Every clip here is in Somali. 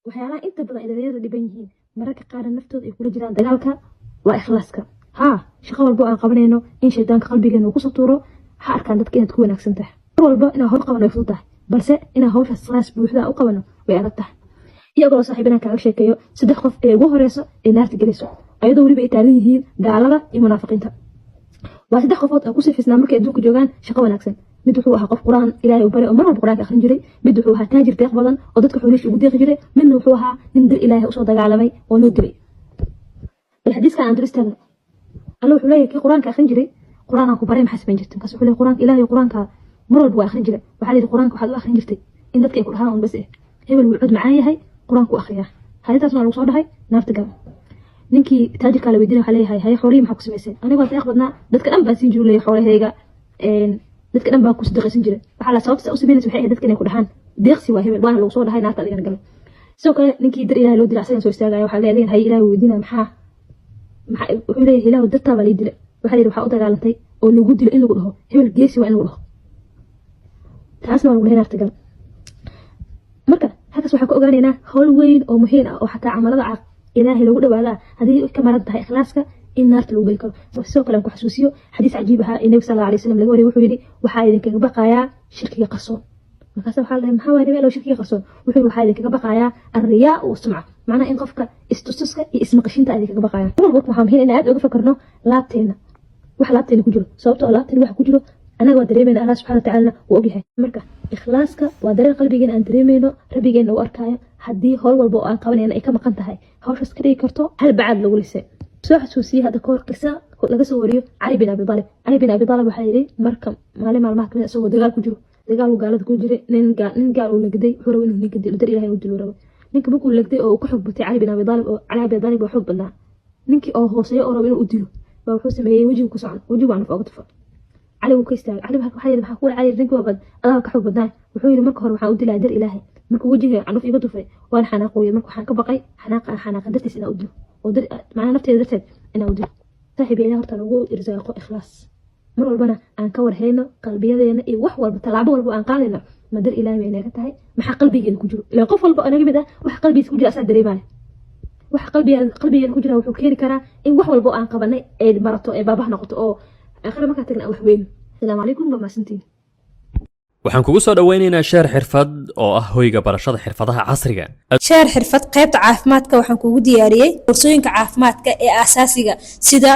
Waxyaalaha inta badan ay dhalinyarada dhiban yihiin, mararka qaarna naftooda ay kula jiraan dagaalka, waa ikhlaaska. Haa, shaqo walbo aan qabanayno in shaydaanka qalbigeena uu kusoo tuuro, ha arkaan dadka inaad ku wanaagsan tahay. Mar walba inaan howl qabano way fudud tahay, balse inaan hawshaas ikhlaas buuxda u qabano way adag tahay. Iyagoo saaxiib inaan kaaga sheekeeyo saddex qof ee ugu horeyso ee naarta gelayso, ayadoo weliba ay taagan yihiin gaalada iyo munaafiqiinta. Waa saddex qofood oo ku sifisnaa markay adduunka joogaan shaqo wanaagsan. Mid wuxuu ahaa qof Qur-aan Ilaahay u baray oo mar walba Qur-aanka akhrin jiray. Mid wuxuu ahaa taajir deeq badan oo dadka xoolihiisa ugu deeqi jiray. Midna wuxuu ahaa nin dar Ilaahay usoo dagaalamay oo loo dilay. Bal xadiiskan aan dul istaagno. Alla wuxuu leeyahay kii Qur-aanka akhrin jiray: "Qur-aanaan ku baray, maxaa samayn jirtay?" Markaas wuxuu leeyahay: "Qur-aanka Ilaahay, Qur-aanka mar walba waa akhrin jiray." Waxaa la yidhi: "Qur-aanka waxaad u akhrin jirtay in dadka ay ku dhahaan un bas eh, hebel wuu cod macaan yahay, Qur-aanku akhriyaa." Hadintaas waa lagu soo dhahay, naarta gal. Ninkii taajirkaa la weydiinay waxaa leeyahay: "Haye, xoolihii maxaa ku samaysay?" "Anigoo deeq badnaa, dadka dhan baan siin jiru," leeyahay, "xoolahayga dadka dhan baan ku sadaqaysan jiray." Waxaa la sababta u samaynaysa waxay ahayd dadka inay ku dhahaan deeqsi waa hebel. Waana lagu soo dhahay, naarta adigana gal. Sidoo kale ninkii dar Ilaahay loo dilay asagan soo istaagaya. Waxaa leeyahay: "Haye," Ilaahay weydiinaya, "maxaa?" Wuxuu leeyahay: "Ilaahu, dartaa baa lii dilay." Waxaa la yidhi: "Waxaa u dagaalantay oo lagu dilo in lagu dhaho hebel geesi waa in lagu dhaho." Taasna waa lagu dhahay, naarta gal. Marka halkaas waxaan ka ogaanaynaa howl weyn oo muhiim ah oo xataa camalada Ilaahay lagu dhawaadaa, haddii ka maran tahay ikhlaaska, in naarta lagu geli karo. Sidoo kale aan ku xasuusiyo xadiis cajiib ahaa ee Nabi sal Allahu alay wasalam laga wariyay. Wuxuu yidhi: "Waxaa idinkaga baqayaa shirkiga qarsoon." Markaasa waxaa la dhahay: "Maxaa waay, Nabi Allow, shirkiga qarsoon?" Wuxuu yidhi: "Waxaa idinkaga baqayaa alriyaa wasumca," macnaha in qofka istustuska iyo ismaqashinta idinkaga baqaya. Mar walba waxaa muhiim in aad uga fakarno laabteena, wax laabteena ku jiro, sababtoo laabteena waxa ku jiro anaga waa dareemayna, Allah subxana watacaalana wuu ogyahay. Marka ikhlaaska waa dareen qalbigeena aan dareemayno, rabbigeena uu arkaayo. Haddii howl walba oo aan qabanayna ay ka maqan tahay, hawshaas ka dhigi karto hal bacaad lagu lisay. Soo xasuusiyey hadda kahor qisa laga soo wariyo Cali bin Abi Talib. Cali bin Abi Talib waxaa yidhi marka maalin maalmaha kamid isagoo dagaal ku jiro, dagaal uu gaalada ku jiray, nin gaal uu lagday. Wuxuu rabay inuu ninka dilo, dar Ilahay uu dilo rabo. Ninka markuu lagday oo uu ka xoog batay Cali bin Abi Talib, oo Cali Abi Talib waa xoog badnaa, ninkii oo hooseeyo oo rabo inuu u dilo baa wuxuu sameeyey wejigu ku socon, wejigu canuf ooga tufa. Cali wuu ka istaagay. Cali waxaa yidhi: "Maxaa kuula, Cali? Ninka waa adaa ka xoog badnaa." Wuxuu yidhi: "Marka hore waxaan u dilaa dar Ilaahay. Markuu wejiga canuf iga tufay waan xanaaqooyay. Marka waxaan ka baqay xanaaqa xanaaqa dartiis inaan u dilo oo macnaa nafteeda darteed inaan u dilo." Saaxiib, Ilaah horta nagu irsaaqo ikhlaas. Mar walbana aan ka warhayno qalbiyadeena iyo wax walba, tallaabo walba aan qaadayno, ma dar Ilaahay bay inaga tahay? Maxaa qalbigeena ku jiro? Ilaan qof walba oo naga mid ah wax qalbigiisa ku jira asaa dareemaya. Wax qalbigeena ku jira wuxuu keeni karaa in wax walba oo aan qabanay ay marato, ee baabah noqoto, oo aakhira markaa tagna aan wax weyno. Asalaamu calaykum, waa mahadsantiin. Waxaan kugu soo dhowaynaynaa Sheer Xirfad oo ah hoyga barashada xirfadaha casriga. Sheer Xirfad qaybta caafimaadka waxaan kugu diyaariyey koorsooyinka caafimaadka ee aasaasiga, sida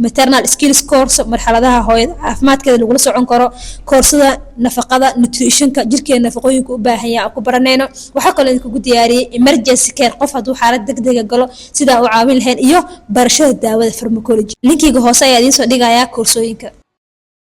maternal skills course, marxaladaha hooyada caafimaadkeeda lagula socon karo, koorsada nafaqada, nutritionka, jirkeena nafaqooyinka u baahan yahay aan ku baranayno. Waxaa kaloo idinkugu diyaariyey emergency care, qof hadduu xaalad degdega galo sidaa u caawin lahayn, iyo barashada daawada, pharmacology. Linkiga hoose ayaa idiin soo dhigayaa koorsooyinka.